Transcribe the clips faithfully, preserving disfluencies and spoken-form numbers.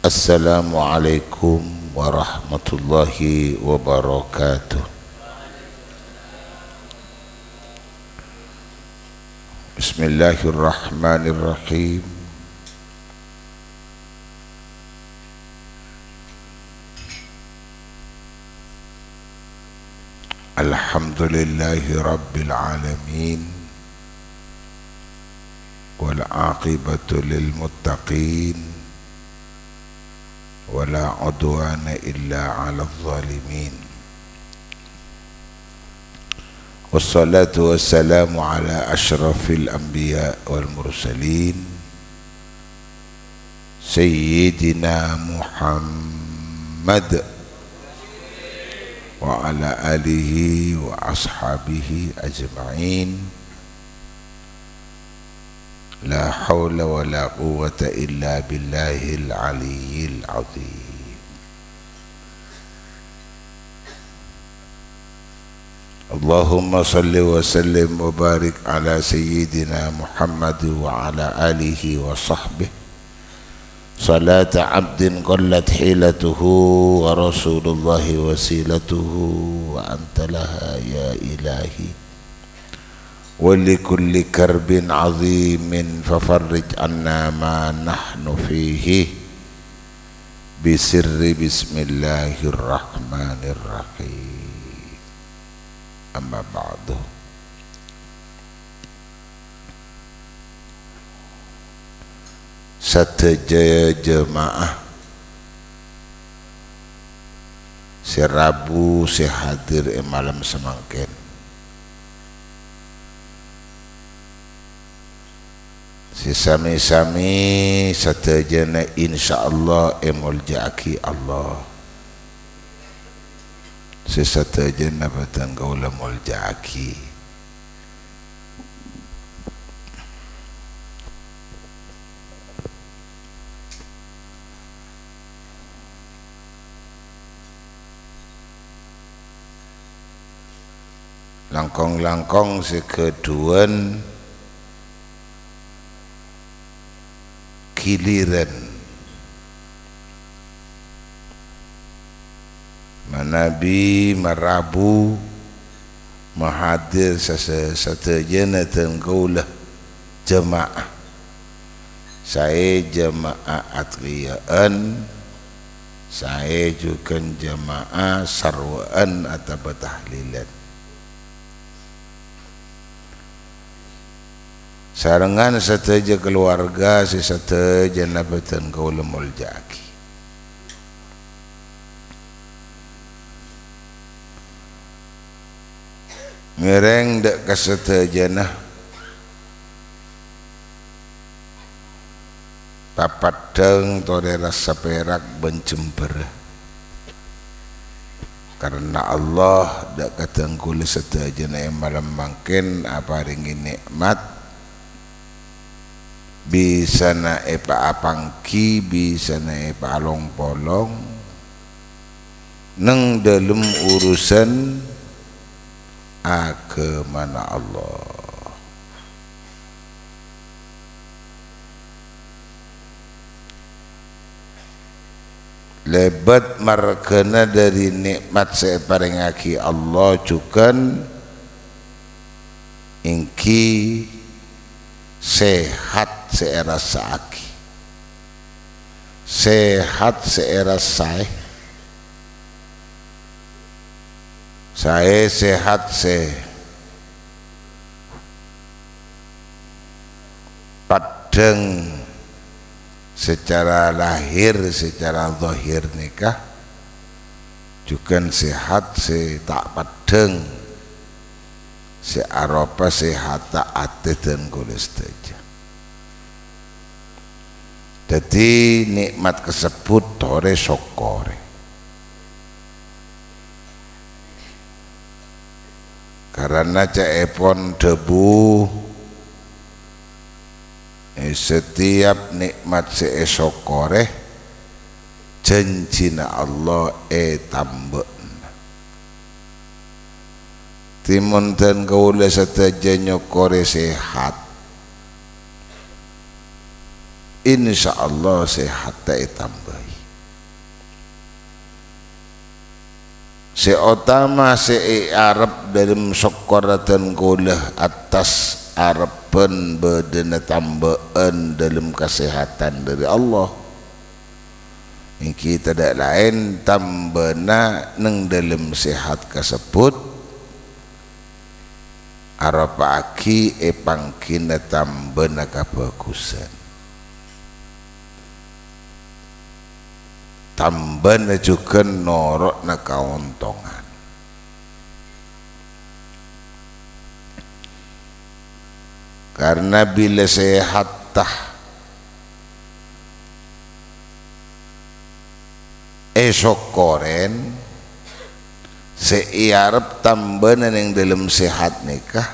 Assalamualaikum warahmatullahi wabarakatuh. Bismillahirrahmanirrahim. Alhamdulillahi rabbil alamin. Wal aqibatu lil muttaqin. Wa la udwana illa 'alal zalimin. Wassalatu wassalamu ala asyrafil anbiya wal mursalin, Sayyidina Muhammad, wa ala alihi wa ashabihi ajma'in. La haula wa la quwwata illa billahil aliyyil azim. Allahumma shalli wa sallim wa barik ala sayyidina Muhammad wa ala alihi wa sahbihi. Salata abdin qallat hilatuhu wa rasulullahi wasilatuhu wa anta laha ya ilahi. Wa li kulli karbin azimin fafarrij anna ma nahnu fihi. Bisirri bismillahirrahmanirrahim. Amma ba'du. Sadhâjâ jemaah sè rabu sè hadir è malem samangkèn. Sè sami-sami sadhâjâna insyaallah èmoljâ'aghi Allah. Sè sadhâjâna bhâdhân kaulâ moljâ'aghi. Langkong-langkong sè ghâdhuwân ghilirân. Manabi marabu mahadir sa-, sa-, sadhâjâna dhân kaulâ jemaah. Saè jemaah atkiya'an, saè jhughân jemaah sarwa'an atabâ tahlilan. Sarengngan sadhâjâ kalowarga sè sadhâjâna bhâdhân kaulâ moljâ'aghi. Ngèrèng dâ' ka sadhâjâna papaddhâng torè rassa pèrak bân jembhârrâ. Karana Allah dâ' ka dhân kaulâ sadhâjâna è malem mangkèn aparèngè nè'mat, bisana èpaapangghi, bisana èpaalong-polong neng dâlem urusan aghâmana Allah. Lèbât marghâna dâri nè'mat sè èparèngaghi Allah jhughân èngghi sehat sè èrassa'aghi. Sehat sè èrassaè. Saè sehat sè paddhâng secara lahir, secara zahir nèka, jhughân sehat sè ta' paddhâng, sè aropa sehatta atè dhân kaulâ sadhâjâ. Dhâddhi, nè'mat kasebbhut torè sokkorè. Karana ca'èpon dhâbu, è setiap nè'mat sè èsokkorè, jhânjhina Allah ètambâ'âna. Dhâddhi mon dhân kaulâ sadhâjâ nyokkorè sehat, insyaallah sehatta ètambâi. Sè otama sè èarep dhâlem sokkorra dân kaulâ attas arebbhân bâdâna tambâ'ân dhâlem kasèhatan dhâri Allah. Èngghi tadâ' laèn tambâna neng dhâlem sehat kasebbhut aropa'aghi èpangghina tambâna kabhâghusân. Tambâna jhughân noro'na kaontongan. Karna bilâ sehatta èsokkorèn, sè èarep tambâna neng dhâlem sehat nèka,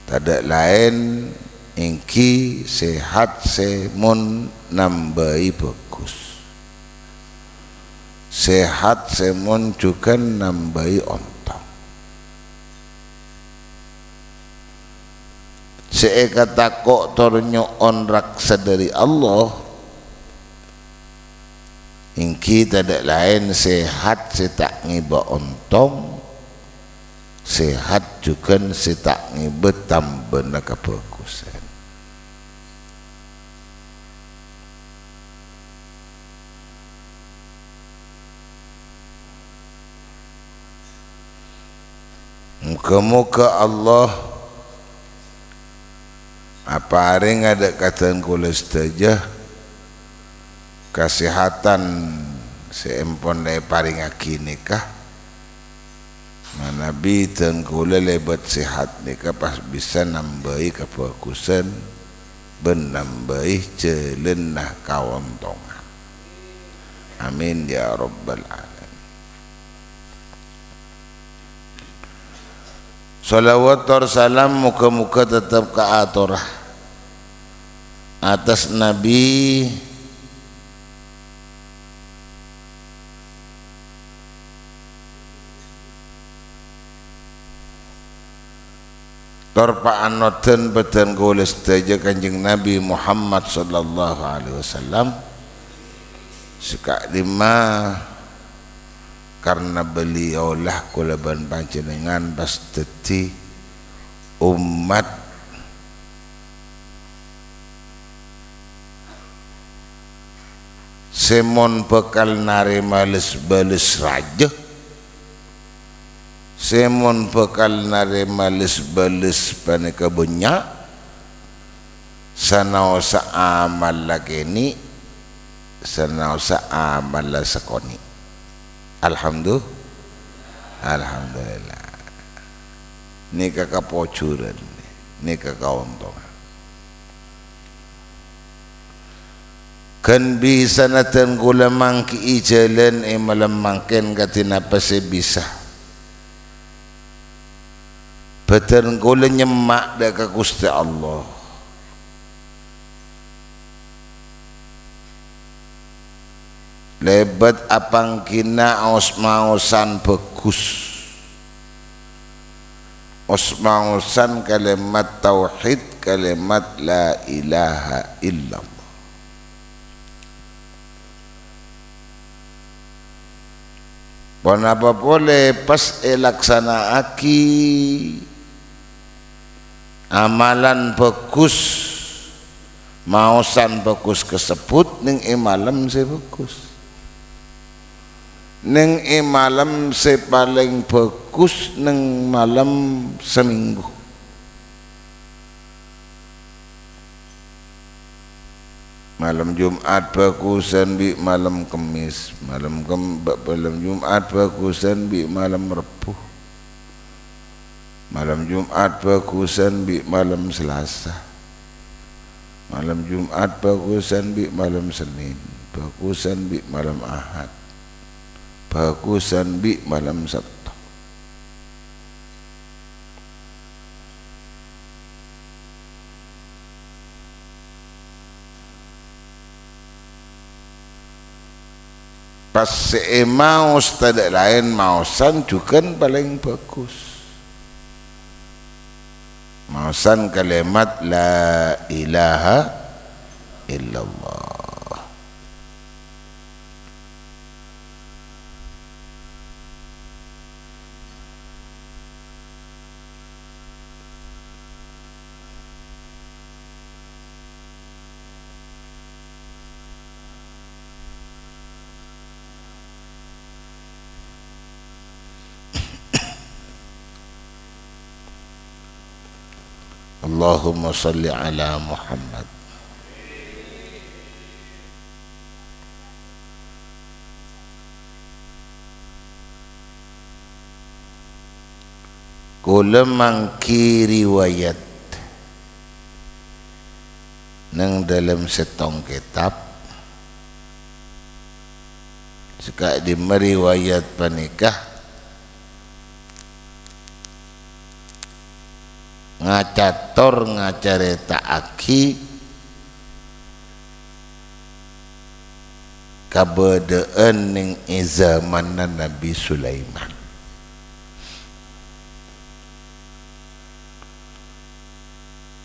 tadâ' laèn èngghi sehat sè mon nambâi bhâghus. Sehat sè mon jhughân nambâi ontong. Sè èkatako' tor nyo'on raksa dhâri Allah, èngghi tadâ' laèn sehat sè ta' ngèbâ ontong, sehat jhughân sè ta' ngèbâ tambâna kabhâghusân. Moghâ-moghâ Allah aparènga dâ' ka dân kaulâ sadhâjâ kasèhatan sè èmpon èparèngaghi nèka, manabi dân kaulâ lèbât sehat nèka pas bisa nambâi kabhâghusân bân nambâi jhâlânna kaontongan. Amin, ya rabbal alamin. Shalawat tor salam moghâ-moghâ tetep kaatora attas Nabi tor paanodhân bhâdhân kaulâ sadhâjâ Kanjeng Nabi Muhammad sallallahu alaihi wasallam. Sè ka'dimma karna beliaulah kaulâ bân panjhennengngan pas dhâddhi ommat sè mon bhâkal narèma les-bâles rajâ, sè mon bhâkal narèma les-bâles panèka bânnya', sanaossa amalla kènè', sanaossa amalla sakonè'. Alhamdu-, Alhamdulillah. Nèka kapojhurân, nèka kaontongan. Ghân bisana dân kaulâ mangghi'i jhâlân è malem mangkèn kadhi napa sè bisa. Bhâdhân kaulâ nyemma' dâ' ka Ghustè Allah. Lèbât apangghina os-maosan bhâghus. Os-maosan kalèmat tauhid, kalèmat la ilaha illallah. Ponapa polè pas èlaksana'aghi amalan bhâghus, maosan bhâghus kasebbhut neng è malem sè bhâghus. Neng è malem sè palèng bhâghus neng malem samènggu. Malem Jum'at bhâghusân bi' malem Kemmès, malem Kem-, ba-, malem Jum'at bhâghusân bi' malem Rebbhu. Malem Jum'at bhâghusân bi' malem Salasa. Malem Jum'at bhâghusân bi' malem Sennèn, bhâghusân bi' malem Ahad, bhâghusân bi' malem Sabtu. Pas sè èmaos tadâ' laèn maosan jhughân palèng bhâghus. Maosan kalèmat la ilaha illallah. Allahumma shalli ala Muhammad. Kaulâ mangghi riwayat neng dâlem sèttong kètab, sè ka'dimma riwayat panèka ngacator ngacarèta'aghi kabâdâ'ân neng è zamanna Nabbhi Sulaiman.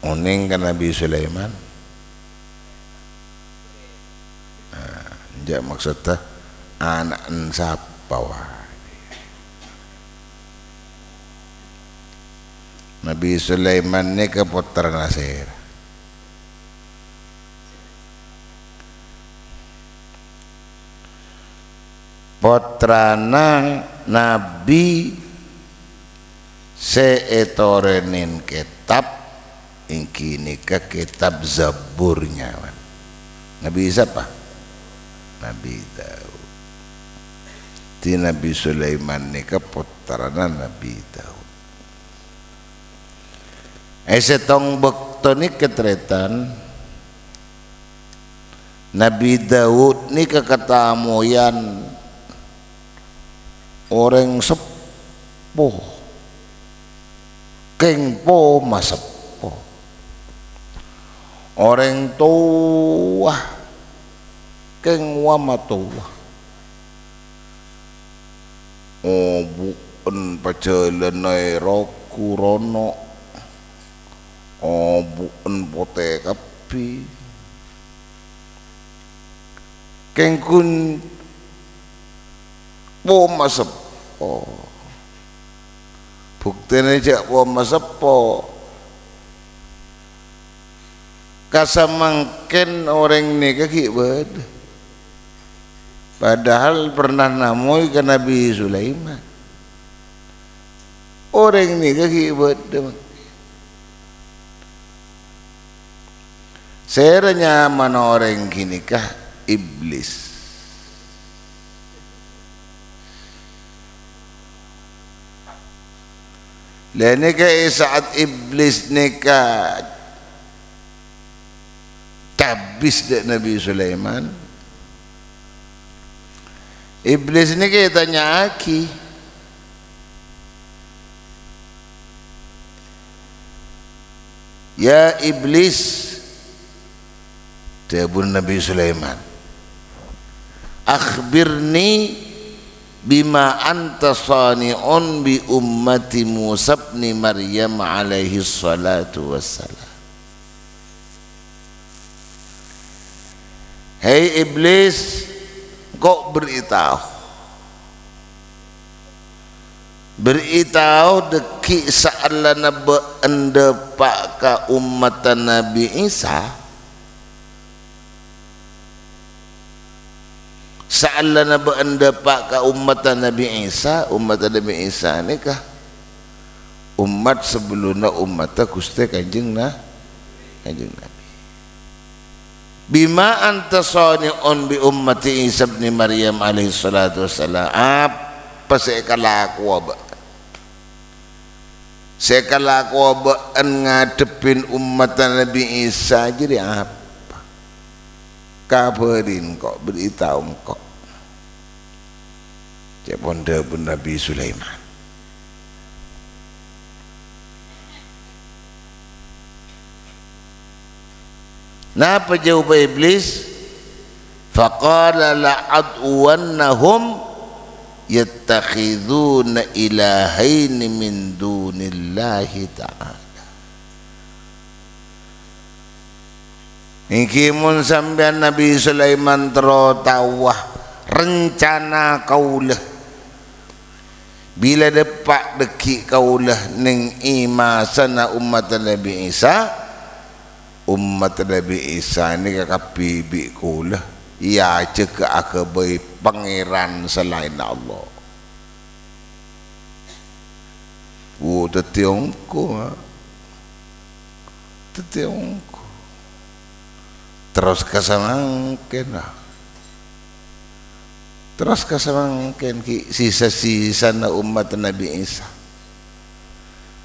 Onèng ka Nabbhi Sulaiman? Nah, enjâ' maksodda ana'na sapa waè. Nabbhi Sulaiman nèka pottrana sèra? Pottrana nabbhi sè ètoronè kètab, èngghi nèka kètab Zabur nyamana. Nabbhi sapa? Nabbhi Daud. Dhâddhi Nabbhi Sulaiman nèka pottrana Nabbhi Daud. È sèttong bâkto nèka, tarètan, Nabbhi Daud nèka katamoyan orèng seppo, kèng po maseppo, orèng towa, kèng wa matowa. Obu'en pajhâlâna è rogu rono', obu'en potè kabbhi. Kèng ghun po maseppo. Buktèna jhâ' po maseppo. Kasamangkèn orèng nèka ghi' bâdâ. Padahal pernah namoy ka Nabbhi Sulaiman. Orèng nèka ghi' bâdâ mangkèn. Sèra nyamana orèng ghânèka? Iblis. Lha nèka è sa'at Iblis nèka cabis dâ' Nabbhi Sulaiman. Iblis nèka ètanya'aghi, "Ya Iblis," dhâbuna Nabbhi Sulaiman, "akhbirni bima anta shani'un bi ummati Musa ibni Maryam alaihi shalatu wassalam." Hei Iblis, engko' beritahu. Beritahu dâggi' saellana bâ'en dâpa' ka ommatta Nabbhi Isa. Saellana bâ'en dâpa' ka ommatta Nabbhi Isa, ommatta Nabbhi Isa nèka ommat sabellunna ommatta Ghustè Kanjeng Na-, Kanjeng Nabbhi. "Bima anta shani'un bi ummati Isa ibni Maryam alaihi shalatu wassalam?" Apa sè èkalakowa bâ-, sè èkalakowa bâ'en ngadhebbhi ommatta Nabbhi Isa jârèya apa? Kabhâri engko', beritahu engko'. Ca'èpon dhâbuna Nabbhi Sulaiman. Napa jâwâbbhâ Iblis? "Faqala la'ad'uwannahum yattakhidhuna ilahaini min dunillahi ta'ala." Èngghi mon sampèyan Nabbhi Sulaiman terro taowa rencana kaulâ, bilâ dâpa' dâggi' kaulâ neng è masana ommatta Nabbhi Isa, ommatta Nabbhi Isa nèka kabbhi bi' kaulâ èajâgâ aghâbây pangèran salaènna Allah. Wo, dâddhi ongghu, ha? Dhâddhi ongghu. Terros ka samangkèn, ah. Terros ka samangkèn ghi' sisa-sisana ommaddhâ Nabbhi Isa.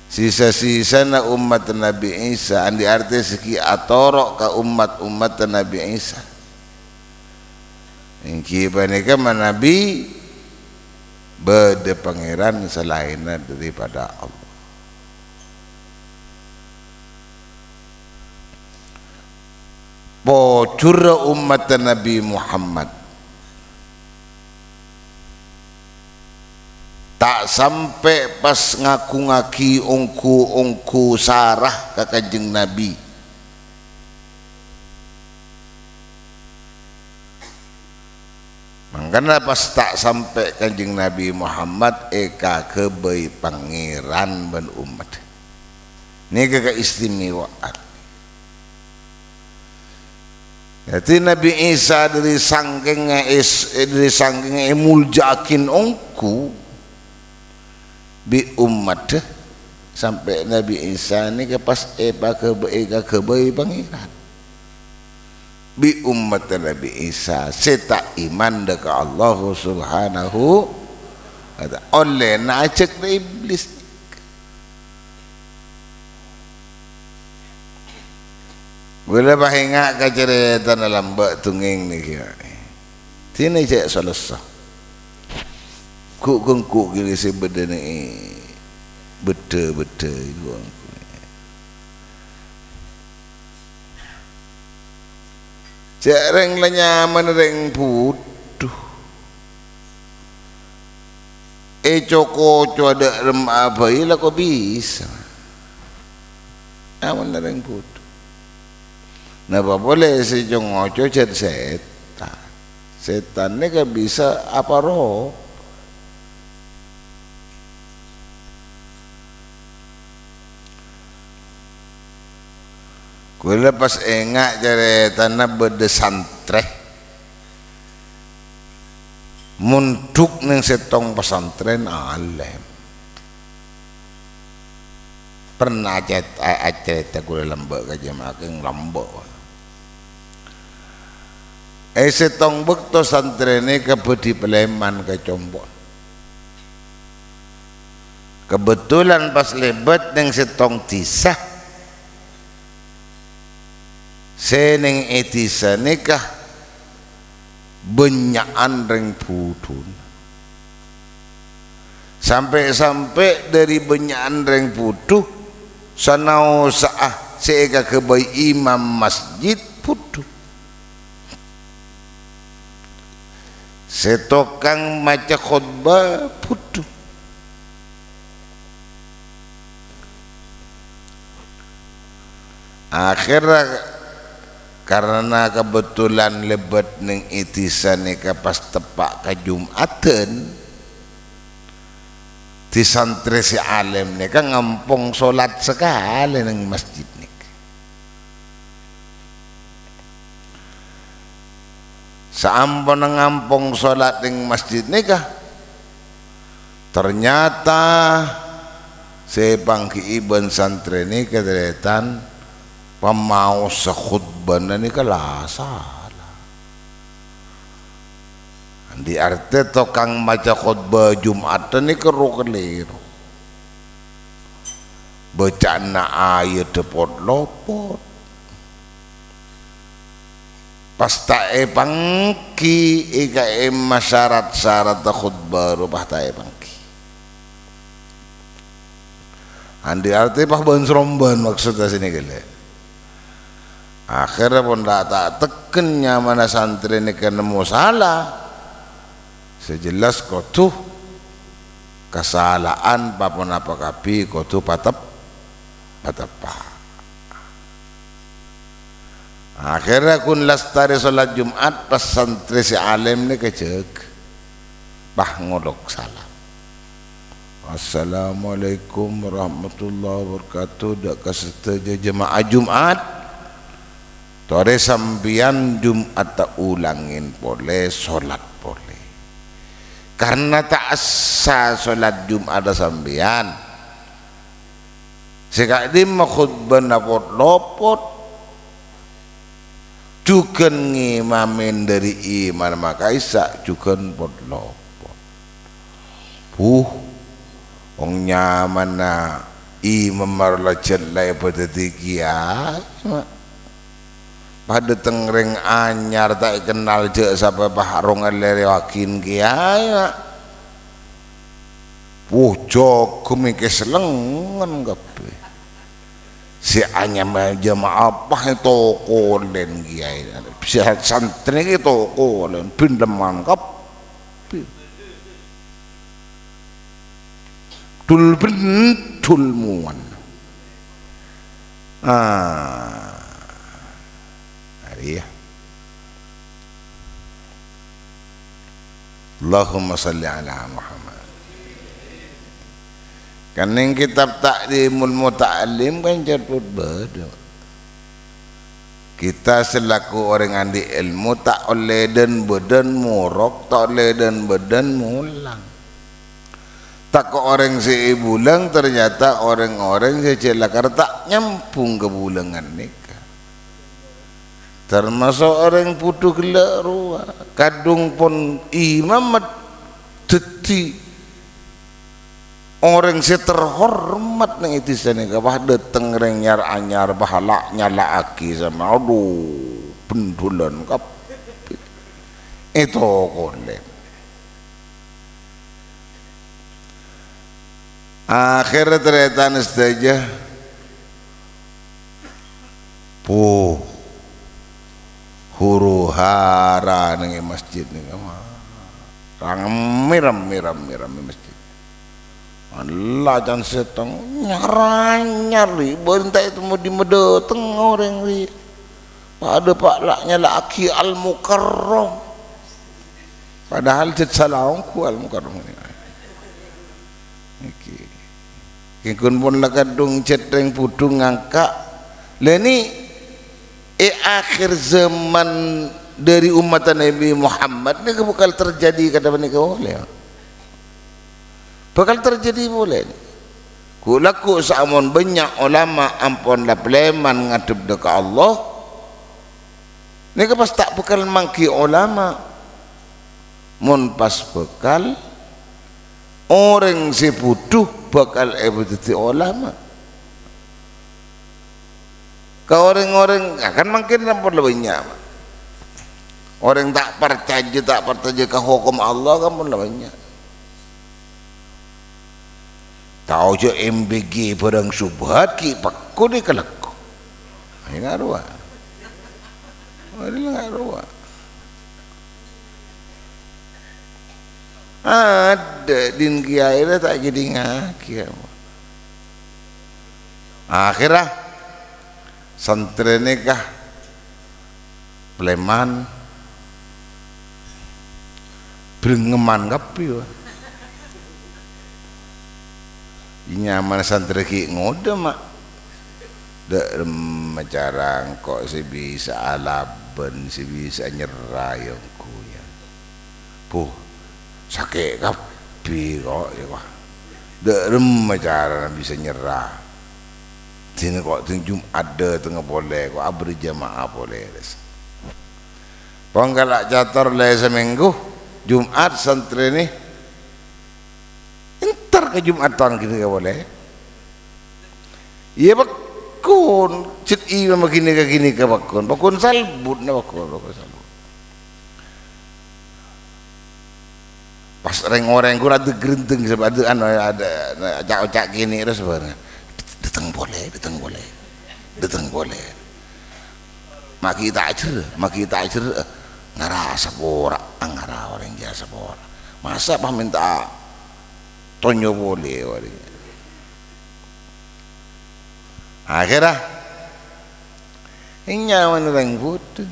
Sisa-sisana ommaddhâ Nabbhi Isa, andi' artè sè ghi' atoro' ka ommat-ommaddhâ Nabbhi Isa. Èngghi panèka manabi bâdâ pangèran salaènna daripada Allah. Pojhurra ommaddhâ Nabbhi Muhammad ta' sampè' pas ngagungngaghi ongghu-ongghu sara ka Kanjeng Nabbhi. Mangkana pas ta' sampè' Kanjeng Nabbhi Muhammad èkaghâbây Pangèran bân ommat. Nèka kaistimewaan. Dhâddhi Nabbhi Isa dâri sangkèngnga es-, dâri sangkèngnga èmoljâ'aghi ongghu, bi' ommaddhâ, sampè' Nabbhi Isa nèka pas èpaghâbây, èkaghâbây Pangèran. Bi' ommaddhâ Nabbhi Isa sè ta' iman dâ' ka Allah Subhanahu wa Ta'ala. Ollèna ajhâk dâ' Iblis. Ghulâ pas enga' ka carètana lambâ' dongèng nèka. Dinah cè' salessa. Ghu-, ghu-, ghu-, ghi' sè bâdâna è bâdâ-bâdâ itu. Jhâ' rèng la nyamana rèng budhu. Èco-koco adâ' remma'a bhâi la ko' bisa. Amanna rèng budhu. Napa polè sè co-ngoco jhât sètan. Sètan nèka bisa aparopa. Ghulâ pas enga' carètana bâdâ santrè mondhuk neng sèttong pasantrèn alèm. Pernah acet-, a-, acarèta ghulâ lambâ' ka jemaah kèng lambâ'. È sèttong bâkto santrèna kabâdhi palèman ka compo'na. Kebetulan pas lèbât neng sèttong dhisa. Sè neng è dhisa nèka bânnya'an rèng budhuna. Sampè'-sampè' dâri bânnya'an rèng budhu, sanaosa'a sè èkaghâbây imam masjid budhu. Sè tokang maca khotbah budhu. Akhèrra, karana kabhendherrân lèbât neng è dhisa nèka pas teppa' ka Jum'adhân, dhisa santrè sè alèm nèka ngampong solat sakalè neng masjid nèka. Saamponna ngampong solat neng masjid nèka, ternyata sè èpangghi'i bân santrè nèka tarètan pamaossa khotbana nèka la sala. Andi' artè tokang maca khotbah Jum'adhân nèka ro-kalèro. Bâca'anna ayaddhâ pot-lopot. Pas ta' èpangghi è ka'imma sarat-saratta khotbah rowa pas ta' èpangghi. Andi' artè pas bân-srombân maksodda sè nèka lè'. Akhèrra pon ta', ta' tegghâ nyamana santrè nèka nemmo sala. Sè jelas kodhu kasala'an pa-ponapa kabbhi kodhu patep-, pateppa'. Akhèrra ghun lastarè solat Jum'at pas santrè sè alèm nèka jâgâ. Pas ngolok salam. "Assalamualaikum warahmatullahi wabarakatuh. Dâ' ka sadhâjâ jemaah Jum'at. Torè sampèyan Jum'atta ulangè polè, solat polè. Karna ta' essa solat Jum'atta sampèyan." Sè ka'dimma khotbana pot-lopot, jhughân ngimamè dhâri imam ka'issa' jhughân pot-lopot. Buh, wong nyamana imam maro la jhât la èpadhâddhi kèyaè, ma'. Pas dâteng rèng anyar ta' èkennal jhâ' sapè pas rong èlèrèwaghin kèyaè, ma'. Wuh, jhâghâ mèkè selengngen kabbhi. Sè anyama jamaah pas ètokolèn kèyaè. Sè santrè kè ètokolèn, bendheman kabbhi. Dul bendul muwan. Ah. Arèya. Allahumma shalli ala Muhammad. Kan neng kitab Ta'limul Muta'allim kan jhât bâdâ. Kita selaku orèng andi' èlmo ta' ollè dân-bâdân morok, ta' ollè dân-bâdân molang. Tako' orèng sè èbulâng, ternyata orèng-orèng sè jhâ' lakar ta' nyambhung kabulângan nèka. Tamaso' orèng bhudhu ghellâ' rowa. Kadhung pon imam dhâddhi orèng sè terhormat neng è dhisa nèka. Pas dâteng rèng nyar-anyar, pas la' nyala'aghi samè. Adhu, bendhulan kabbhi. Ètokolèn. Akhèrra tarètan sadhâjâ, puh, huru-hara neng è masjid nèka, ma. Rammè, rammè, rammè, rammè masjid. Alla can sèttong, nyar-anyar, rè, bân ta' ètemmo dimma dâteng orèng, rè. Padâ pa' la' nyala'aghi Al-Mukarram. Padahal jhât sala ongghu Al-Mukarram nèka. Nèka. Kèngkon pon la kadhung jhât rèng bhudhu ngangka'. Lha nè, è akhir zaman dhâri ommatta Nabbhi Muhammad nèka bhâkal terjadi kadhâ' panèka polè. Bhâkal terjadi polè. Ghu-, lagghu' saamon bânnya' olama ampon la palèman ngadhep dâ' ka Allah, nèka pas ta' bhâkal mangghi olama. Mon pas bhâkal, orèng sè bhudhu bhâkal èpadhâddhi olama. Ka orèng-orèng, ya kan mangkèn ampon la bânnya', Pak. Orèng ta' parcajâ, ta' parcajâ ka hokom Allah kan ampon la bânnya'. Tao jâ' M B G bârâng subhat ghi' pekko dhi' kalakko. Ayo nga' rowa. Ayo nga' rowa. Adâ' dhin kiyaè la ta' èkèdingngaghi. Akhèrra santrè nèka palèman, brengngeman kabbhi, wa. Nyamana santrè ghi' ngodâ, ma'. Dâ' remma cara engko' sè bisa alabân, sè bisa nyerra, ya, ongghu, ya. Buh, sakè' kabbhi, ko', ya, wah. Dâ' remma carana bisa nyerra. Dina ko' ding Jum'at dâtengnga polè, ko' aberri' jamaah polè, res. Pongkala' cator lè samènggu, Jum'at santrèna Entar ka Jum'atan ghânèka polè. Iyâ, pagghun, cè' imamma ghânèka, ghânèka pagghun. Pagghun salbut, na, pagghun, pagghun salbut. Pas rèng-orèng ghun adâ' grendeng, sabâ adâ', anu, adâ', ca'-oca' kènè' terros bâreng. Dâteng polè, dâteng polè. Dâteng polè. Maghi ta' jârâ, maghi ta' jârâ. Ngara sapora, ngara orèng jâ sapora. Masa' pas mènta tonyo polè orèng. Akhèrra, nyaman rèng bhudhu.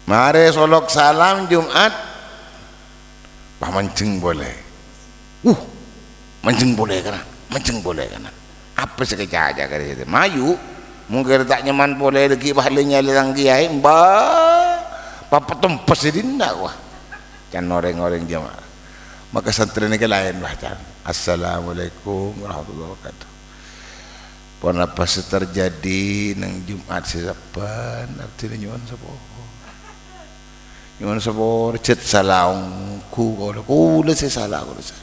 Marè solok salam Jum'at, pas manjheng polè. Uh, manjheng polè kana, manjheng polè kana. Apa sè èkacaca ka dhi'? Mayu, mongghâr ta' nyaman polè dhâggi' pas lè nyalè tang kiyaè, mbah, papettompes è dinna', wah. Can orèng-orèng jema'ah. Maka santrè nèka laèn, wah, can. "Assalamualaikum warahmatullahi wabarakatuh. Ponapa sè terjadi neng Jumat sè sabbhân?" Abdhina nyo'on sapora. Nyo'on sapora, jhât sala ongghu kaulâ. Kaulâ sè sala, kaulâ sala.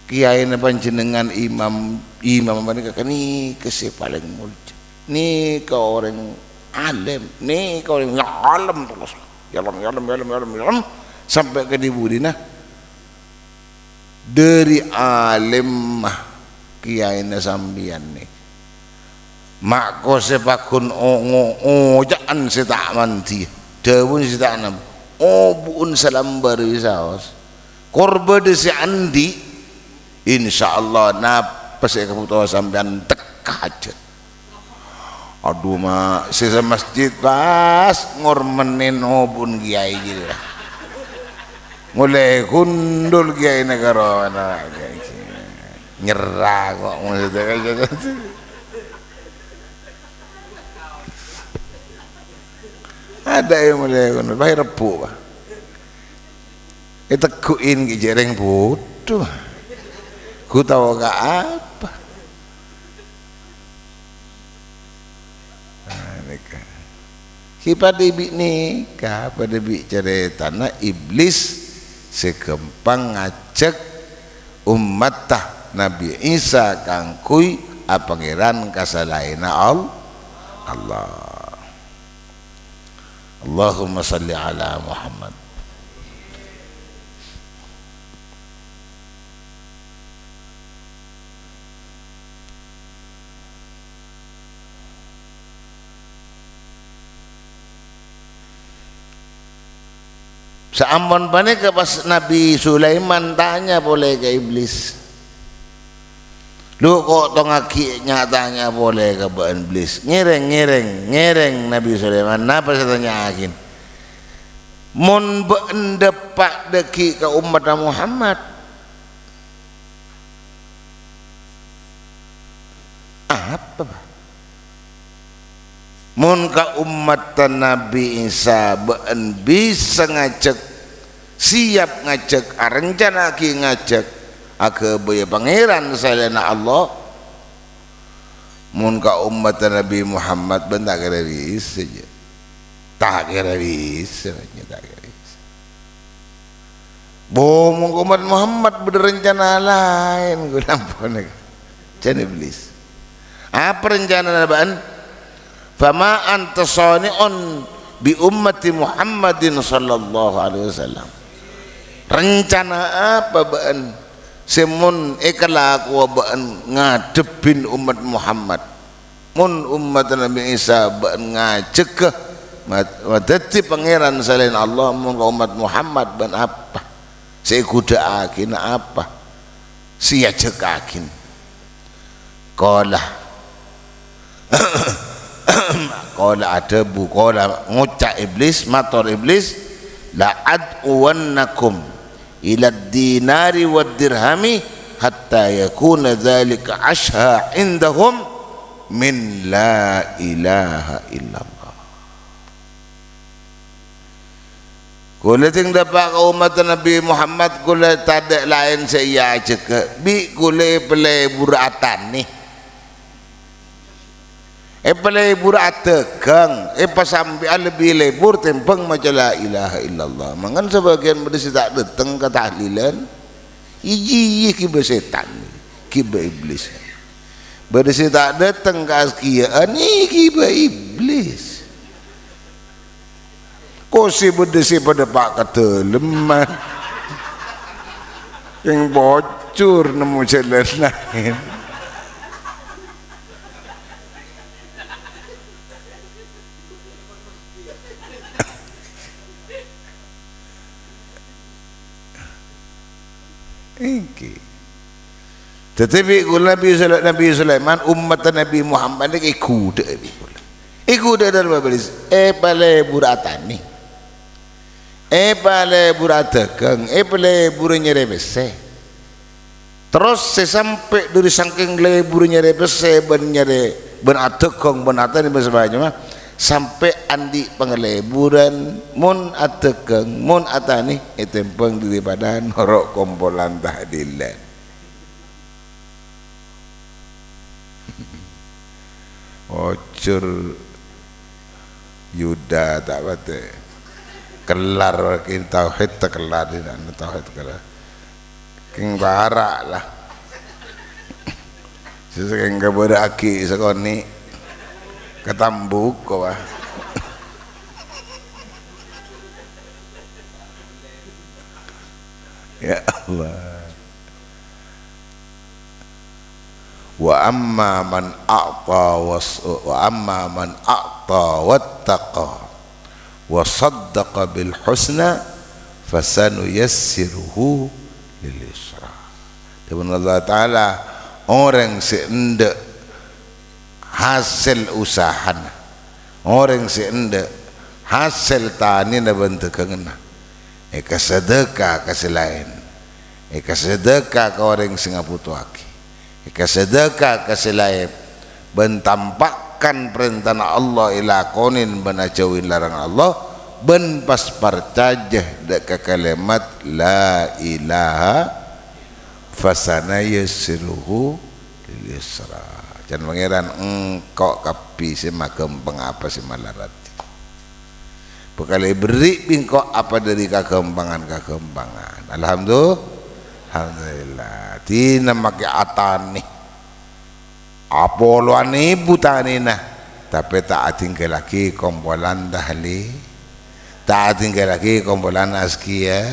Kèyaèna panjhennengngan imam, imam panèka, nèka sè palèng molja. Nèka orèng alim, nèka orèng alim terros. Alim, alim, alim, alim, alim, sampè' ka dhi-budhina. Dhâri alimma kèyaèna sampèyan nèka. Mako sè pagghun o-, ngo-, oca'an sè ta' mandhi, dhâbuna sè ta' nem-, obu'un salambâr bisaos. Kor bâdâ sè andi', insyaallah napa sè èkabhuto sampèyan tekka hajhât. Adhu, ma', sè samasjid pas ngormènè obu'un kèyaè jârèya. Molaè ghundhul kèyaèna karo ana' kèyaè. Nyerra kok maksudnya. Adâ' è molaè ghundhul, bâi rebbhu', Pak. Ètegghu'in ghi' jhâreng budhu. Ghu tao ka apa? Nah, nèka. Ghi' padâ bi' nèka, padâ bi' carètana Iblis sè ghâmpang ngajhâk ommatta Nabbhi Isa kaangghuy apangèran ka salaènna Al-, Allah. Allahumma shalli ala Muhammad. Saampon panèka pas Nabbhi Sulaiman tanya polè ka Iblis. Lu, ko' tongaghi nya-tanya polè ka bâ'ân, Iblis. Ngèrèng, ngèrèng, ngèrèng, Nabbhi Sulaiman. Napa sè ètanya'aghi? Mon bâ'ân dâpa' dhâggi' ka ommatta Muhammad, apa, Pak? Mon ka ommatta Nabbhi Isa bâ'ân bisa ngajhâk, siap ngajhâk, arencanaaghi ngajhâk, aghâbâyâ Pangèran salaènna Allah, mon ka ommatta Nabbhi Muhammad bâ'ân ta' kèra bisa, jâ. Ta' kèra bisa, jâ, ta' kèra bisa. Bo, mon ka ommat Muhammad bâdâ rencana laèn, ghulâ ampon, jâ Iblis. Apa rencanana bâ'ân? "Fama anta shani'un bi ummati Muhammadin sallallahu alaihi wasallam." Rencana apa bâ'ân sè mon èkalakowa bâ'ân ngadhebbhi ommat Muhammad? Mon ommatta Nabbhi Isa bâ'ân ngajhâghâ mad-, madhâddhi pangèran salaèn Allah, mon ka ommat Muhammad bâ'ân apa? Sè èghudhâ'âghina apa? Sè èajhâkaghi. Qala. Qala adhâbu, qala ngoca' Iblis, mator Iblis, "La ad'uwannakum ilad dinari wad dirhami hatta yakuna dzalika ashha indahum min la ilaha illallah." Kaulâ sè dâpa' ka ommatta Nabbhi Muhammad, kaulâ tadâ' laèn sè èajhâghâ, bi' kaulâ èpalebur atanè. Èpalebur adhâghâng, èpasampè'a lebbi lebur tèmbhâng maca la ilaha illallah. Mangkana sabâgiyân bâdâ sè ta' dâteng ka tahlilan, iyâ, iyâ, ghibâ sètan, ghibâ iblis. Bâdâ sè ta' dâteng ka azkiya'an, iyâ, ghibâ iblis. Kosè bâdâ sè padâ pa' kadâlemman. Kèng pojhur nemmo jhâlân laèn. Èngghi. Dhâddhi, bi' kaulâ Nabbhi Sula-, Nabbhi Sulaiman, ommatta Nabbhi Muhammad nèka èghudhâ'â bi' kaulâ. Èghudhâ'â dâlem Iblis, èpalebur atanè. Èpalebur adhâghâng, èpalebur nyarè pèssè. Terros sè sampè' dâri sangkèng lebur nyarè pèssè bân nyarè, bân adhâghâng, bân atanè bân sabhâjâna, Sampè' andi' pangalèburan, mon adhâghâng, mon atanè, ètèmbhâng dâripadâ noro' kompolan tahlilan. Ojhur Yuda ta' patè kellar, kèng tauhid ta' kellar, tauhid kellar. Kèng para' la. Sè sakèng kabârâ'aghi sakonè', katambuk, wah. Ya Allah. "Wa amma man a'ta was-, wa amma man a'ta wattaqa wa saddaqa bil husna fasanuyassiruhu lil yusra." Dhâbuna Allah Ta'ala, orèng sè endâ' hasèl usahana, orèng sè endâ' hasèl tanèna bân dhâghânganna, èkasadhâka ka sè laèn, èkasadhâka ka orèng sè ngabhutoaghi, èkasadhâka ka sè laèn, bân tampa'kan parèntana Allah èlakonè bân ajhâuwi larangan Allah, bân pas parcajâ dâ' ka kalimat la ilaha, fasanayassiruhu lil yusra. Can Pangèran, engko' kabbhi sè maghâmpang apa sè malarat. Bhâkal èberri' bi' engko' apa dâri kaghâmpangan-kaghâmpangan. Alhamdu-, alhamdulillah. Dina makè atanè. Apolowan èbu tanèna, tapè ta' adhinggâllaghi kompolan tahli-, ta' adhinggâllaghi kompolan azkiya,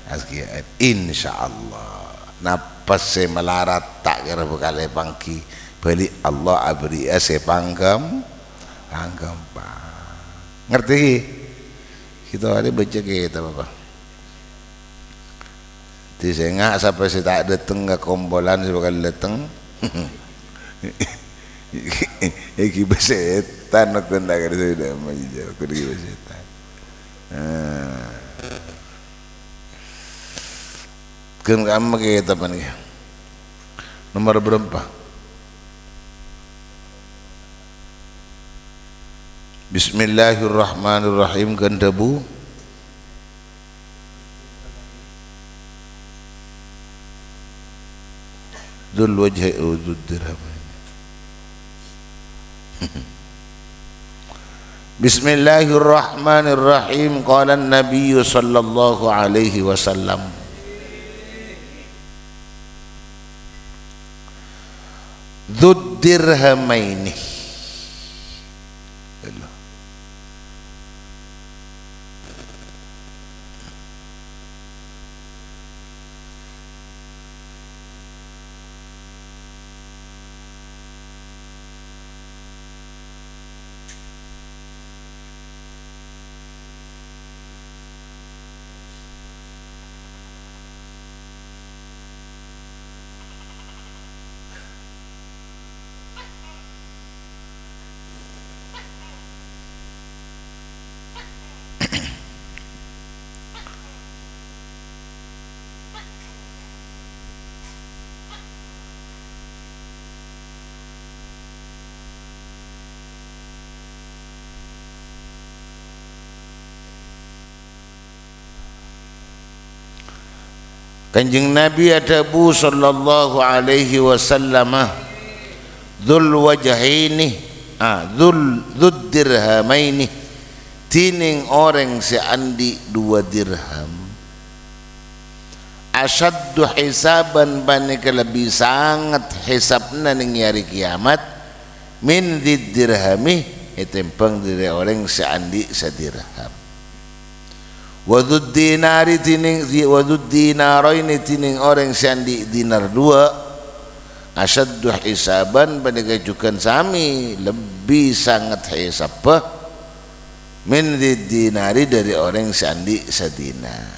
azkiya. Insyaallah. Napa sè malarat ta' kèra bhâkal èpangghi, bâli' Allah aberri'a sè pangghâm-, pangghâmpang. Ngartè, ghi? Kita hari baca kitab apa? Dhisènga' sapa sè ta' dâteng ka kompolan sè bhâkal dâteng. Èghibâ sètan, waktu ta' kèra sè dâ' majâ, waktu èghibâ sètan. Nah. Ghân kamma kètabbhân ghi. Nomor berapa? Bismillahirrahmanirrahim, ghân dhâbu. Dzul wajhi-, oh, dzud dirhamaini. Bismillahirrahmanirrahim. Qala an-Nabiyyu sallallahu alaihi wasallam, "Dzud dirhamaini." Kanjeng Nabi adhâbu sallallahu alaihi wasallam, "Dzul wajhaini, ah, dzul, dzud dirhamaini, dhinèng orèng sè andi' duwâ dirham, asyaddu hisaban, panèka lebbi sanget hisabbhâ neng è arè kiyamat, min dzid dirhami, ètèmbhâng dâri orèng sè andi' sadirham." Wa dzud dinari dhinèng, wa dzud dinaraini dhinèng orèng sè andi' dinar duwâ', asyaddu hisaban, panèka jhughân samè lebbi sanget hisabbhâ, min dzid dinari, dâri orèng sè andi' sadinar.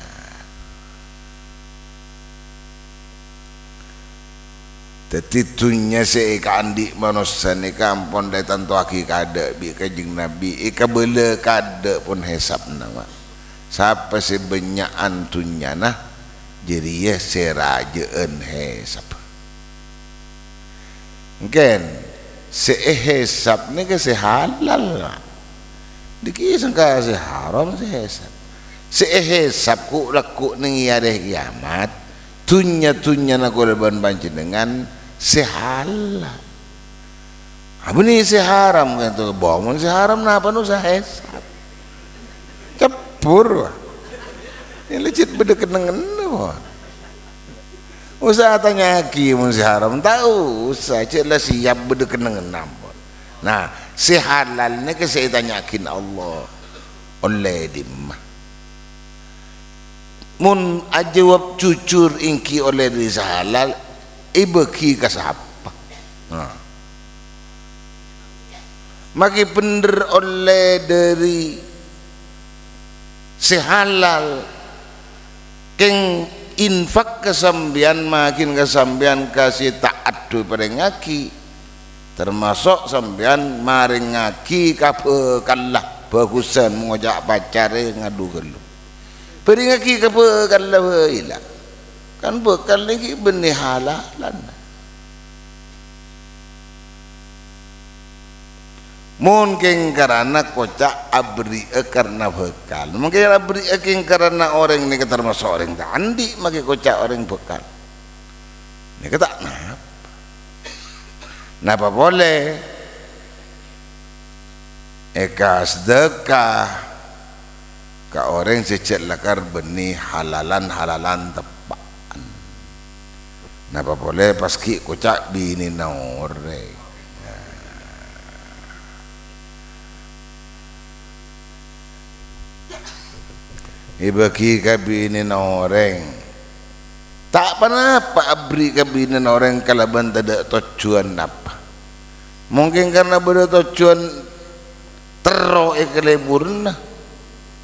Dhâddhi, dhunnya sè èkaandi' manossa nèka ampon ètantowaghi kaadâ' bi' Kanjeng Nabi, èkabâlâ kaadâ' pon hisabbhâ, ma'. Sapa sè bânnya'an dhunnyana, jârèya sè rajâ'ân hisabbhâ. Èngkèn, sè èhisab nèka sè halal, ma'. Dhiki sengka sè haram sè èhèsap. Sè èhèsap ghu'-lagghu' neng è arè kiamat, dhunnya-dhunnyana kaulâ bân panjhennengngan sè halal. Abâ' nè sè haram ka'dinto, bâ, mon sè haram napa osa èhèsap? Cebbhur, wa. Iyâ la cè' bâdâ kennengnganna, wa. Osa atanya'aghi mon sè haram, ta' osa, cè' la siap bâdâ kennengnganna, ampon. Nah, sè halal nèka sè ètanya'aghin Allah, ollè dimma? Mon ajâwâb jujur ènggi ollè dhâri sè halal, èbâghi ka sapa? Nah. Makè bhendher ollè dhâri sè halal, kèng infak ka sampèyan, maghin ka sampèyan ka sè ta' adhu èparèngaghi, tamaso' sampèyan marèngaghi ka bhâkalla, bhâghusân ngoca' pacarè ngadu ghâllu. Bhârengngaghi ka bhâkalla bhâi la. Kan bhâkal nèka bânnè halalan. Mon kèng karana koca' aberri'â karana bhâkal. Mon kèng aberri'â kèng karana orèng nèka tamaso' orèng ta' andi' makè koca' orèng bhâkal. Nèka ta' napa. Napa polè? Èka sadhâka ka orèng sè jhâ' lakar bânnè halalan-halalan teppa'an. Napa polè pas ghi' koca' binèna orèng. Èbâghi ka binèna orèng. Ta' ponapa aberri' ka binèna orèng kalabân tadâ' tojjhuwân napa. Mungkin karena bâdâ tojjhuwân terro è kalèburanna,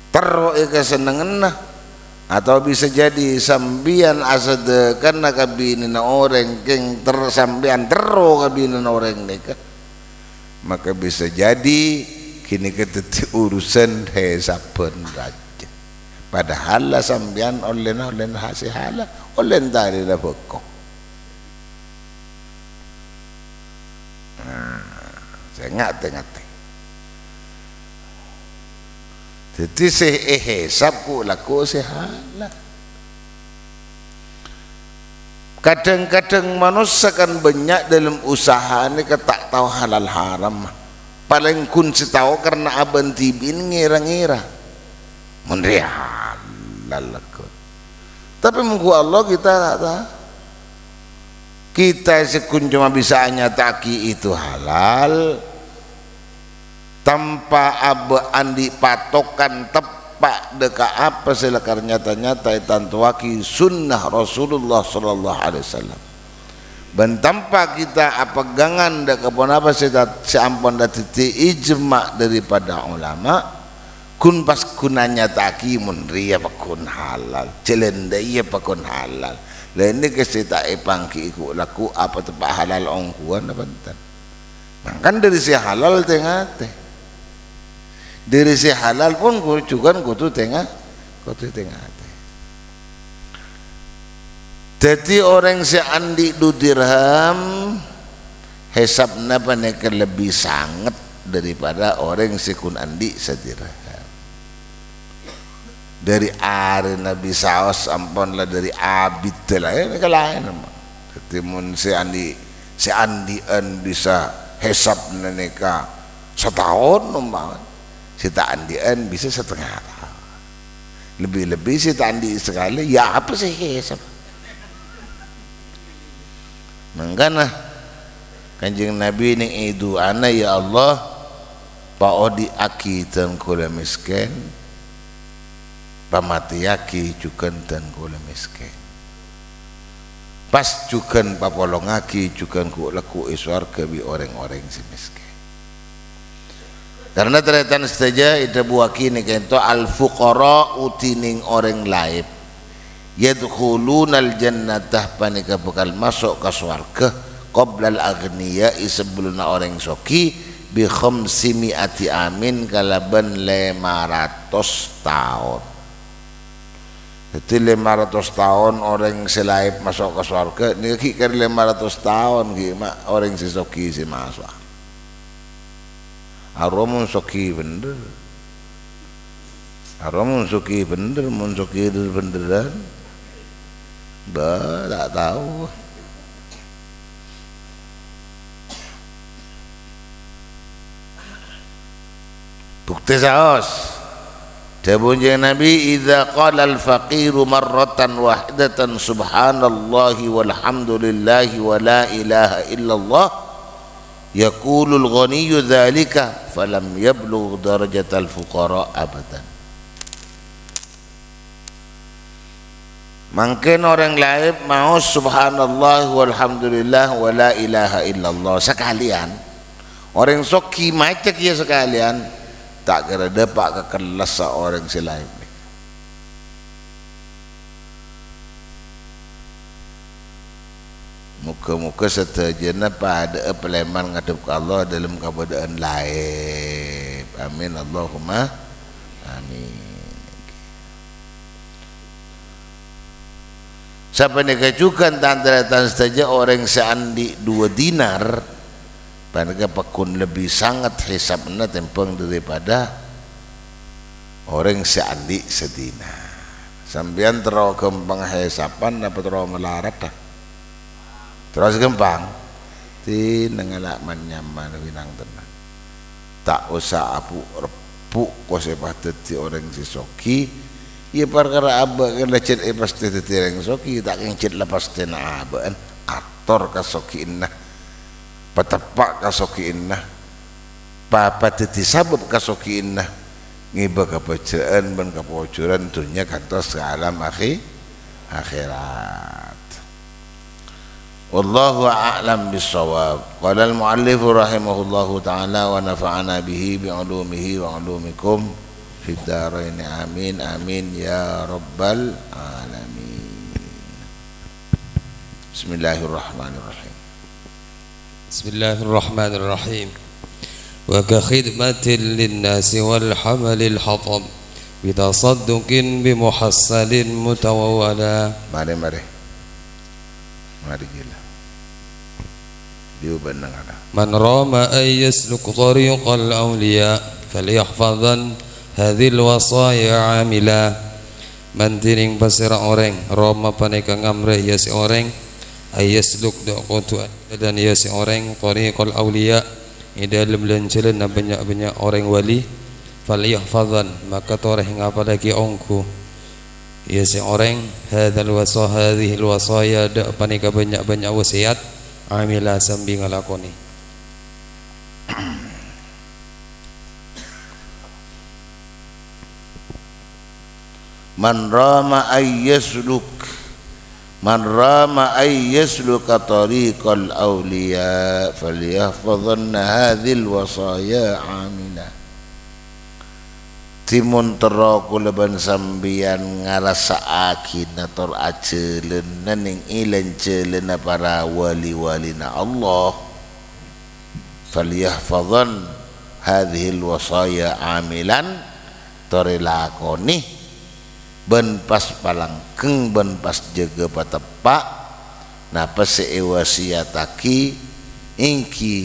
terro è kasennengnganna, atau bisa jadi sampèyan asadhâkana ka binèna orèng kèng ter-, sampèyan terro ka binèna orèng nèka, maka bisa jadi ghânèka dhâddhi urusan hèsabhân rajâ. Padahal la sampèyan ollèna, ollèna ha-, sè halal, ollè èntarè la bhâko. Nah, sè ngatè-ngatè. Dhâddhi sè èhèsab ghu'-lagghu' sè halal. Kadhâng-kadhâng manossa kan bânnya' dâlem usaha nèka ta' tao halal haram. Palèng ghun sè tao karna abâ'na dhibi'na ngèra-ngèra. Mon rèya halal lagghu'. Tapè mongghu Allah kita ta' tao. Kita sè ghun coma bisa anyata'aghi itu halal, tanpa abâ' andi' patokan teppa' dâ' ka apa sè lakar nyata-nyata ètantowaghi sunnah Rasulullah sallallahu alaihi wasallam. Bân tanpa kita apegghângan dâ' ka ponapa sè ta-, sè ampon dhâddhi ijma' dâripada ulama, ghun pas ghun anyata'aghi mon rèya pagghun halal, jhâlân rèya pagghun halal. La nèka sè ta' èpangghi'i ghu'-lagghu' apa teppa' halal ongghuwân apa enten. Mangkana dhâri sè halal tè-ngatè. Dhâri sè halal pon ghu-, jhughân kodhu tè-nga-, kodhu tè-ngatè. Dhâddhi orèng sè andi' du dirham, hèsabna panèka lebbi sanget dâripada orèng sè ghun andi' sadirham. Dhâri arèna bisaos ampon la dhâri abiddhâ la, eh, nèka laèn, emma. Dhâddhi, mon sè andi', sè andi'ân bisa hèsabna nèka sataon, ompamana, sè ta' andi'ân bisa satengnga taon. Lebbi-lebbi sè ta' andi' sakalè, ya apa sè hèsab? Mangkana, Kanjeng Nabi neng è du'ana, "Ya Allah, paodi'aghi dân kaulâ mèskèn, pamatèyaghi jhughân dân kaulâ mèskèn. Pas jhughân papolongaghi jhughân ghu'-lagghu' è sowarghâ bi' orèng-orèng sè mèskèn." Karna tarètan sadhâjâ èdhâbuwaghi nèka ènto al-fuqara'u dhinèng orèng laèp. "Yadkhulunal jannata," panèka bhâkal maso' ka sowarghâ, "qablal aghniya'i," sabellunna orèng soghi, "bi khamsi mi'ati amin," kalabân lèma ratos taon. Dhâddhi, lèma ratos taon orèng sè laèp maso' ka sowarghâ, nèka ghi' karè lèma ratos taon ghi' ma' orèng sè soghi sè maso'a. Arowa mon soghi bhendher. Aro mon soghi bhender, mon soghi bhender-bhenderan. Bâ, ta' tao. Bukti saos. Dhâbuna Kanjeng Nabi, "Idza qala al-faqiru marratan wahidatan subhanallahi walhamdulillahi wa la ilaha illallah, yaqulul ghaniyyu dzalika falam yablugh darajatal fuqara abadan." Mangkèn orèng laèp maos subhanallah walhamdulillah wa la ilaha illallah sakalèyan. Orèng soghi maca kèya sakalèyan, ta' kèra dâpa' ka kellassa orèng sè laèp. Moga-moga sadhâjâna padhâ'â palèman ngadhep ka Allah dâlem kabâdâ'ân laèp. Amin, Allahumma amin. Sapanèka jhughân, tan-tarètan sadhâjâ, orèng sè andi' dua dinar, panèka paggun lebbi sanget hèsabbhâ tèmbhâng daripada orèng sè andi' sadinar. Sampèyan terro ghâmpang hèsabbhân apa terro malarat, ah? Terro sè ghâmpang. Ti nengala' man-nyaman winang tenang. Ta' osa abu'-rebbhu' ko sè pas dhâddhi orèng sè soghi. Iyâ, parkara abâ' kan la jhât èpastè dhâddhi orèng soghi, ta' kèng jhât la pastèna abâ'ân. Ator kasoghi'ânna. Pateppa' kasoghi'ânna. Papa dhâddhi sabâb kasoghi'ânna, ngèbâ kabhâjrâ'ân bân kapojuran dhunnya kantos ka alam akhi-, akhirat. Wallahu a'lam bissawab. Qala al-mu'allifu rahimahullahu ta'ala wa nafa'ana bihi bi ulumihi wa ulumikum fid daraini. Amin, amin, ya rabbal alamin. Bismillahirrahmanirrahim. Bismillahirrahmanirrahim. Wa ka khidmatin linnasi wal hamalil hatab. Bi tasadduqin bi muhassalin mutawawwala. Marè, marè. Marè ghilâ. Diubâ' nang ana. Man rama an yasluk tariqal awliya, falyahfazan hadhil wasaya amila. Man dhinèng pasèra orèng, rama panèka ngamrè, ya sè orèng, an yasluk dâ' kodhu ajhâlân, ya sè orèng, tariqal awliya, è dâlem lan-jhâlânna bânnya'-bânnya' orèng wali, falyahfazan, maka torè ngapallaghi ongghu, ya sè orèng, hadzal wasa-, hadzihil wasaya, dâ' panèka bânnya'-bânnya' wasèyat, amila, sambi ngalakonè. Man rama ay yasluk, man rama ay yasluka tariqal awliya, falyahfazanna hadzihil wasaya amila. Dhimèn terro kaulâ bân sampèyan ngarassa'aghina tor ajhâlâna nèng è lan-jhâlânna para wali-walina Allah. Falyahfazan hadzihil wasaya amilan, torè lakonè bân pas palanggheng bân pas jâgâ pateppa' napa sè èwasiyataghi èngghi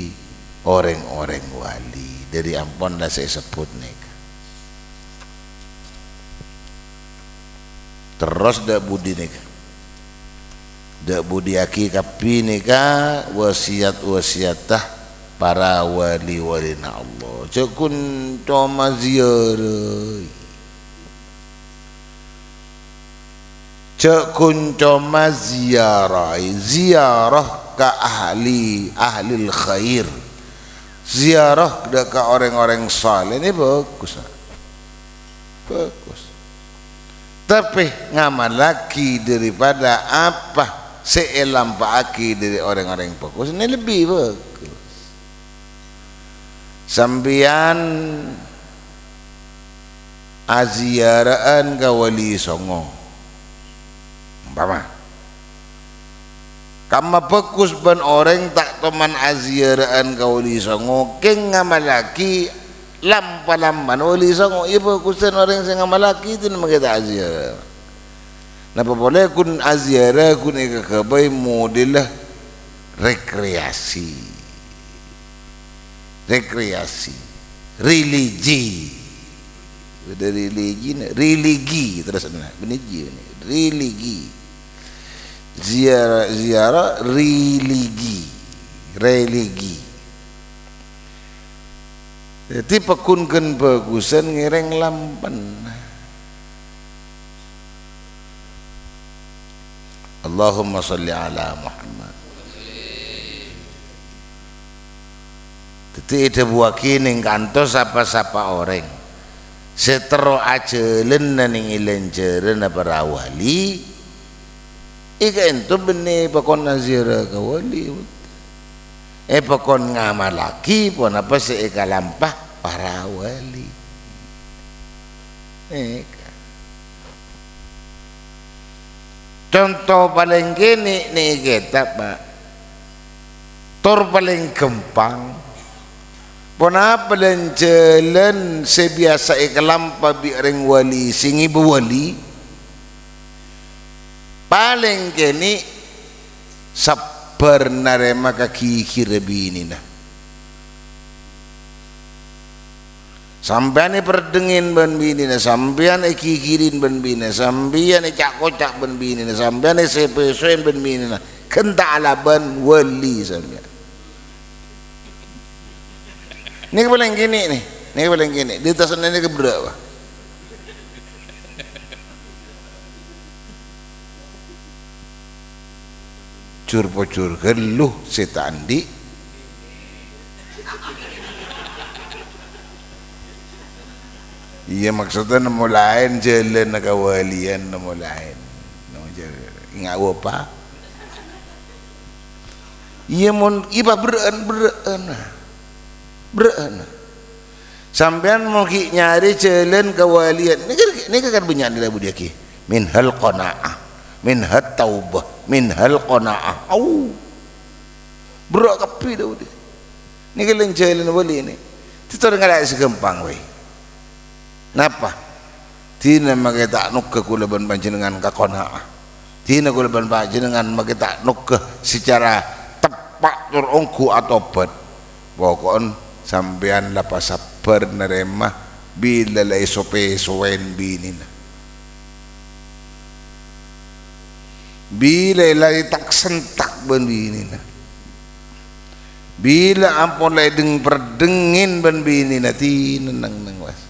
orèng-orèng wali. Dâri ampon la sè èsebbhut nèka. Terros dâ' budi nèka. Dâ' budiyaghi kabbhi nèka wasiyat-wasiyatta para wali-walina Allah. Jhâ' ghun coma ziyarai. Jhâ' ghun coma ziyarai. Ziyarah ka ahli, ahlil khair. Ziyarah dâ' ka orèng-orèng saleh nè bhâghus. Bhâghus. Tapè ngamallaghi daripada apa sè èlampa'aghi dâri orèng-orèng bhâghus, nè lebbi bhâghus. Sampèyan aziyara'an ka Wali Songo. Umpama. Kamma bhâghus bân orèng ta' toman aziyara'an ka Wali Songo, kèng ngamallaghi lam-palamman Wali Songo. Iyâ, bhâghusân orèng sè ngamallaghi, dhina mangkè ta' aziyara. Napa polè ghun aziyara ghun èkaghâbây modella rekreasi. Rekreasi. Religi. Bâdâ religina, religi, terros ana, bânnè ji, bânnè. Religi. Ziarah, ziarah, religi. Religi. Dhâddhi, paggun ghân bhâghusân ngèrèng lampen. Allahumma shalli ala Muhammad. Dhâddhi, èdhâbuwâghi nèng kantos sapa-sapa orèng sè terro ajhâlân neng è lènjhârânna para wali, èkaènto bânnè pokon aziarah ka wali. Èpokon ngamallaghi ponapa sè èkalampa para wali. Nèka. Conto palèng kènè' nèka kètab, Pak. Tor palèng ghâmpang. Ponapa lèn-jhâlân sè biyasa èkalampa bi' orèng wali sè ngèbâ wali? Palèng kènè' sabbhâr narèma kaghigghirrâ binèna. Sampèyan èperḍengngè bân binèna, sampèyan èghighirin bân binèna, sampèyan èca'-koca' bân binèna, sampèyan èsèpèsowèn bân binèna, ghân ta' alabân wali sampèyan. Nèka palèng kènè', nè. Nèka palèng kènè'. Di attas nèka berrâ', Pak. Jur-pojur ghâllu sè ta' anḍi'. Iyâ, maksodda nemmo laèn, jhâlânna kawalian nemmo laèn. Nemmo jhâ-, enga' apa? Iyâ, mon, iyâ, Pak, berrâ'ân, berrâ'ân. Berrâ'ân. Sampèyan mon ghi' nyarè jhâlân kawalian. Nèka, nèka kan bânnya' nèka budiyâghi. Minhal qana'ah, minhat taubah, minhal qana'ah. Au. Berrâ' kabbhi dâ' budiyâ. Nèka lèn-jhâlân wali nè. Tètor ngala' sè ghâmpang bhâi. Napa? Dina makè ta' nongghâ kaulâ bân panjhennengngan ka qana'ah. Dina kaulâ bân panjhennengngan makè ta' nongghâ sacara teppa' tor ongghu atobhât. Poko'en sampèyan la pasabbhâr narèma bilâ la èsopè-sowèn binèna. Bilâ la ètak-sentak bân binèna. Bilâ ampon la èdheng-perḍengngè bân binèna, dina neng-neng, Mas.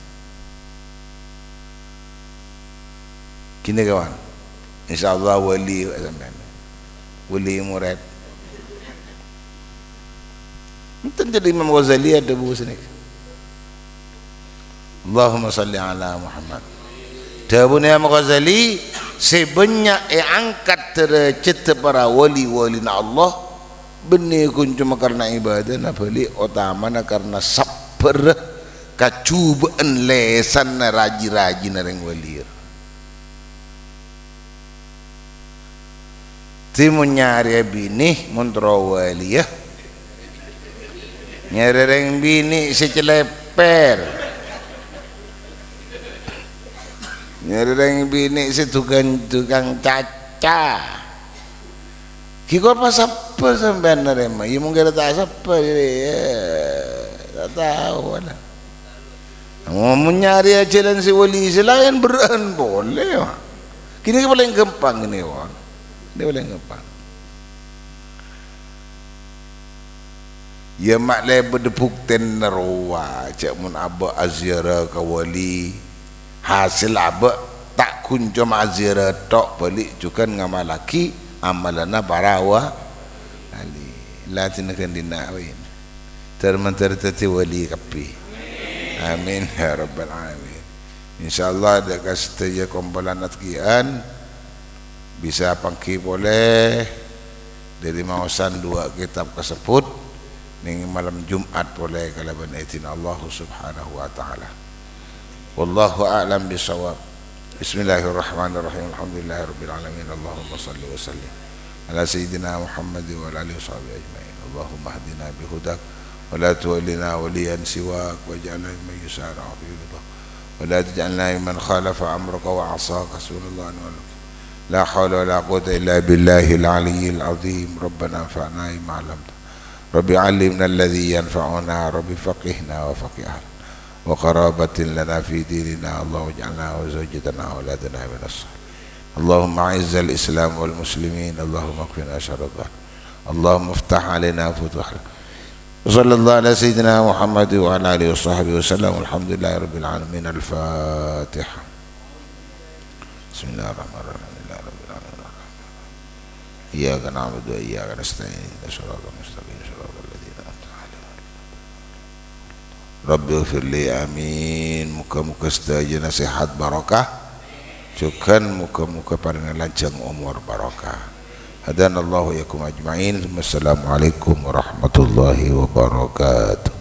Ghini, kawan. Insyaallah wali sampèyan. Wali morèd. Enten dhâddhi Imam Ghazali adhâbu sanèka. Allahumma shalli ala Muhammad. Dhâbuna Imam Ghazali, sè bânnya' èangkat dârâjhâddhâ para wali-walina Allah, bânnè ghun coma karna ibâdâna, bâli otamana karna sabbhârrâ kajhubâ'ân lèsanna raji-rajina rèng wali. Dhâddhi mon nyarèya binè, mon terro wali, yâ. Nyarè rèng binè' sè calèpèr. Nyarè rèng binè' sè dukang, dukang caca. Ghi' kor pasabbhâr sampèyan narèma. Yâ, mon kèra ta' sabbhâr, yâ, ta' tao, la. Mon nyarèya jhâlân sè wali sè laèn, berrâ'ân polè, wa. Ghini palèng ghâmpang ghini, wa. Ghini palèng ghâmpang. Yâ, ma' lè bâḍâ buktèna rowa, jhâ' mon abâ' aziarah ka wali, hasèl abâ' ta' ghun coma aziarah tok, bâli jhughân ngamallaghi amalanna para wa-, wali. La dina ghândhina, win. Dâr-mandâr dhâddhi wali kabbhi. Amin, ya rabbal alamin. Insyaallah, dâ' ka sadhâjâ kompolan atgiyân bisa pangghi polè dâri maosan duwâ' kètab kasebbhut neng malem Jum'at polè kalabân èdhina Allah Subhanahu wa Ta'ala. Wallahu a'lam bishawab. Bismillahirrahmanirrahim. Alhamdulillahirabbil alamin. Allahumma shalli wa sallim ala sayyidina Muhammad wa ala alihi wa sahbihi ajma'in. Allahumma hdina bi hudak wa la tuwallina waliyan siwak waj'alna mimman yusari'u fi ridhak. ولا تجعلنا ممن خالف أمرك وعصاك. حسبنا الله ونعم الوكيل. لا حول ولا قوة إلا بالله العلي العظيم. ربنا انفعنا بما علمتنا. رب علمنا الذي ينفعنا. رب فقهنا وفقه أهلنا. وقرابة لنا في ديننا. اللهم اجعلنا وزوجتنا وأولادنا من الصالحين. اللهم أعز الإسلام والمسلمين. اللهم اكفنا شر الظالمين. اللهم افتح علينا فتوح. وصلى الله على سيدنا محمد وعلى آله وصحبه وسلم. والحمد لله رب العالمين. الفاتحة. بسم الله الرحمن الرحيم. الحمد لله رب العالمين. إياك نعبد وإياك نستعين. اهدنا الصراط المستقيم. صراط الذين أنعمت عليهم. Rabbighfirli, amin. Moga-moga sadhâjâna sehat barokah. Jhughân moga-moga parèngana lanjhâng omor barokah. Hadanallahu wa iyyakum ajma'in. Wassalamualaikum warahmatullahi wabarakatuh.